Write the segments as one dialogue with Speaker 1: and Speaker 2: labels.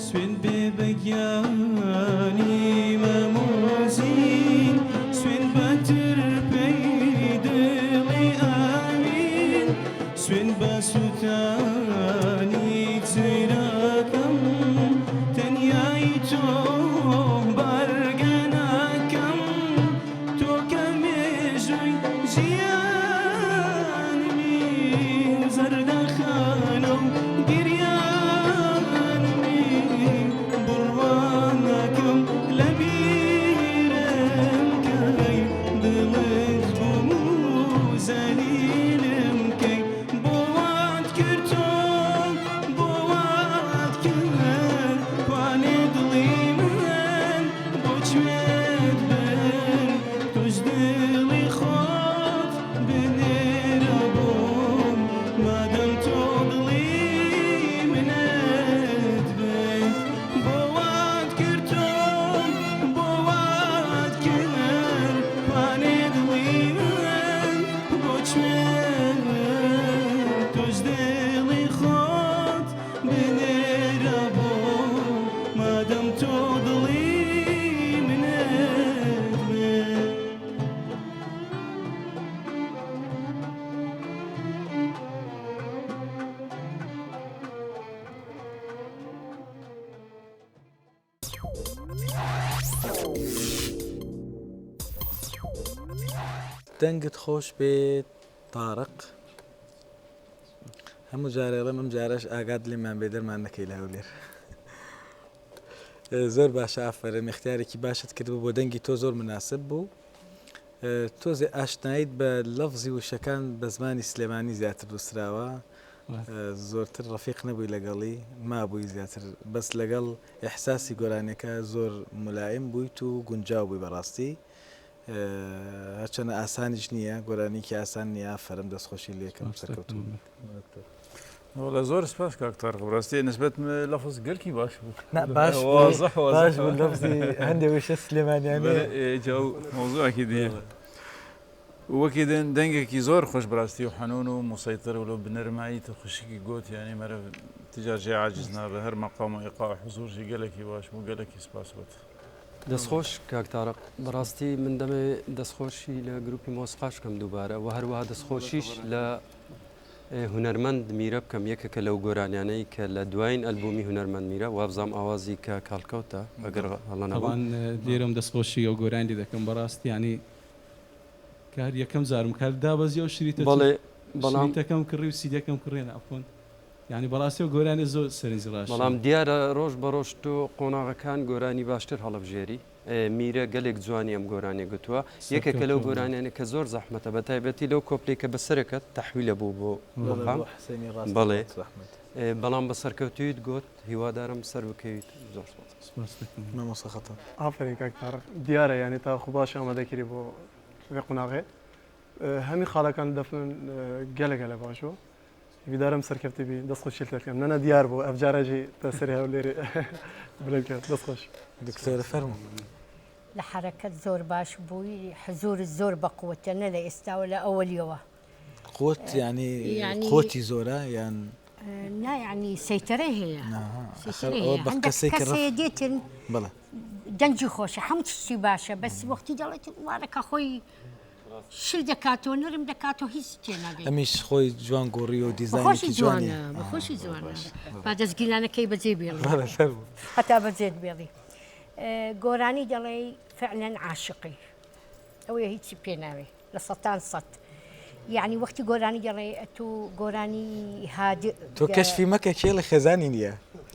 Speaker 1: سوێند بێ بە گیانی مەمۆزین، سوێند بە ترپەی دڵی ئاوین، سوێند بە سووتانی چراکەم، تەنیایی تۆ بەرگە ناکەم، تۆ کە مێژووی ژیانمی زەردەخانە و گریانمی، بڕوا ناکەم لە بیرم کەی، دڵت بووم و زەلیلم کەی، بۆ وات کرد تۆ، بۆ وات کرد، کوانێ دڵی من بۆ کوێت برد، تۆش دڵی خۆت بنێرە بۆم، مادەم تۆ دڵی منت برد، بۆ وات کرد تۆ، بۆ وات کرد، کوانێ دڵی من بۆ کوێت برد، تۆش دڵی خۆت بنێرە بۆم، مادەم تۆ دڵی منت برد.
Speaker 2: دەنگت خۆش بێت تارق. هەموو جارێ ئەڵێم ئەم جارەش ئاگات لێمان بێ دەرمان نەکەی لە هەولێر. زۆر باشە ئافەرم اختیارێکی باشت کردبوو بۆ دەنگی تۆ زۆر مناسب بوو. تۆزێ ئاشناییت بە لەفزی وشەکان بە زمانی سلێمانی زیاتر نووسراوە زۆرتر ڕەفیق نەبووی لەگەڵی مابووی زیاتر بەس لەگەڵ ئیحساسی گۆرانیەکە زۆر ملایم بوویت و گونجاو بووی بەڕاستی هەرچەنە ئاسانیش نییە گۆرانیکی ئاسان نییە ئافەرم دەستخۆشی لێکەم سەرکەوتوو بیت.
Speaker 3: وەڵا زۆر سپاس کاک تارق بەڕاستی نسبەت لەفز گەلکی باش بوو
Speaker 2: نا باش بوو
Speaker 3: واضح
Speaker 2: باش
Speaker 3: واضح
Speaker 2: بوو لەفزی هەندێک وشە سلێمانیانەیە.
Speaker 3: بەرێ ئێ ئەو مەوزوعێکی دیە وەکی دن دەنگێکی زۆر خۆش بەڕاستی و حەنون و مسەیتر و لۆ بنەرمایی تە خوشکی گۆت یانی مەرە تجار جێ عاجز نابێ هەر مەقام و ئیقاع و حزورشی گەلەکی باش بوو گەلەکی سپاس بۆت.
Speaker 4: دەستخۆش کاک تارق بەڕاستی من دەمەوێ دەستخۆشی لە گروپی مۆسقاش بکەم دووبارە و هەروەها دەستخۆشیش لە هونەرمەند میرە بکەم یەکێکە لەو گۆرانیانەی کە لە دوایین ئەلبومی هونەرمەند میرە وابزانم ئاوازی کاک هەڵکەوتە ئەگەر هەڵە نەبم.
Speaker 1: تەبعەن لێرەم دەستخۆشی ئەو گۆرانی لێ دەکەم بەڕاستی یانی کار یەکەم جارم کار دابەزی ئەو شریتە
Speaker 4: بەڵێ بەڵام
Speaker 1: شریتەکەم کڕی و سیدیەکەم کڕی عەفوەن یانی بەڕاستی ئەو گۆرانیە زۆر سەرنجی ڕاشێ.
Speaker 4: بەڵام دیارە ڕۆژ بە ڕۆژ تۆ قۆناغەکان گۆرانی باشتر هەڵەبژێری. میرە گەلێک جوانی ئەم گۆرانیە گوتووە یەکێکە لەو
Speaker 1: سەرکەوتوو بن.
Speaker 4: گۆرانیانە کە زۆر زەحمەتە بە تایبەتی لەو کۆپلەی کە بەسەرەکە تەحویلە بوو بۆ
Speaker 2: بەڵێ
Speaker 4: مەقام
Speaker 2: بۆ حسێنی ڕاستە
Speaker 4: بەڵێ
Speaker 2: ڕاست زەحمەت.
Speaker 4: بەڵام بە سەرکەوتوویت گۆت هیوادارم سەر بکەویت زۆر سوپاس.
Speaker 1: سپاست دەکەم.
Speaker 2: مامۆستا خەتاب.
Speaker 5: ئافەرین کاک تارق دیارە یانی تا خو باش ئامادە کری بۆ ڤێ قوناغێ هەمی خاڵەکان دەفن گەلە گەلە باش بوو هیویدارم سەرکەفتی بی دەست خۆشی لێ دەکەم نەنا دیار بوو ئەف جارە ژی تە سەری هەولێرێ بلند کرد دەست خۆش.
Speaker 2: دکتۆرە فەرموو.
Speaker 6: لە حەرەکەت زۆر باش بووی حزورت زۆر بە قوەتە نە لە ئێستاوە لە ئەوەلیەوە.
Speaker 2: قوت یانی قوتی زۆرە یان.
Speaker 6: نا یانی سەیتەرەی هەیە
Speaker 2: ئەخر ئەوە بە
Speaker 6: هەندێک
Speaker 2: کەسێکی
Speaker 6: کەس
Speaker 2: ڕەف
Speaker 6: هەیە دێتن
Speaker 2: بەڵێ.
Speaker 6: دەنگی خۆشە هەموو شتی باشە بەس وەختی دەڵێت وارەکە خۆی شل دەکاتەوە نەرم دەکاتەوە هیچ تێناگەی.
Speaker 2: ئەمیش خۆی جوان گۆڕیوە و
Speaker 6: بەخۆشی
Speaker 2: دیزاینێکی جوانی
Speaker 6: جوانە
Speaker 2: هەیە.
Speaker 6: بەخۆشی
Speaker 2: زۆر
Speaker 6: جوانە
Speaker 2: باش.
Speaker 6: با دەستگیرانەکەی بەجێ بێڵی
Speaker 2: بەڵێ فەرموو.
Speaker 6: هەتا بەجێت بێڵی گۆرانی دەڵێی فعلا عاشقی ئەوەیە هیچی پێ ناوێ لە سەتان سەت یعنی وەختی گۆرانی دەڵێ ئەتوو گۆرانی هادئ
Speaker 2: تۆ کەشفی مەکە کێڵی خێزانی نییە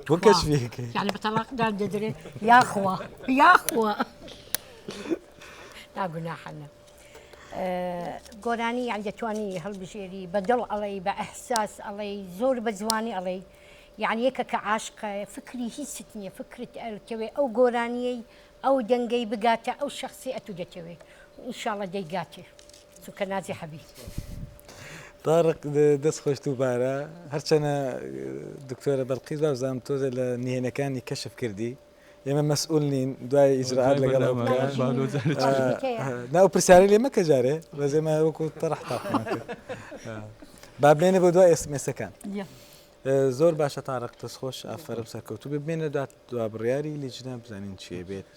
Speaker 2: بۆ کەشفی ئەکەی
Speaker 6: یعنی بە تەڵاقدان دەدرێ یاخوا یاخوا نا گوناحە نا گۆرانی یان دەتوانی هەڵبژێری بە دڵ ئەڵێی بە ئەحساس ئەڵێی زۆر بە جوانی ئەڵێی یعنی یەکە کە عاشقە فکری هیچت نییە فکرت ئەتەوێ ئەو گۆرانیەی ئەو دەنگەی بگاتە ئەو شەخسی ئەتو دەتەوێ ئینشاڵە دەیگاتێ چونکە نازی حەبی.
Speaker 2: تارق دەست خۆش دووبارە هەرچەنە دکتۆرە بەلقیس وابزانم تۆزێ لە نهێنەکانی کەشف کردی ئێمە مەسئول نین دوای ئیجرائات لەگەڵ ئەو بکە نا ئەو پرسیارەی لێ مەکە جارێ بەس ئێمە وەکو تەڕح تاقمان کرد با بمێنێ بۆ دوای ئێسمێسەکان زۆر باشە تارق دەست خۆش ئافەرم سەرکەوتوو بێ بمێنە دوا بڕیاری لیژنە بزانین چیە بێت.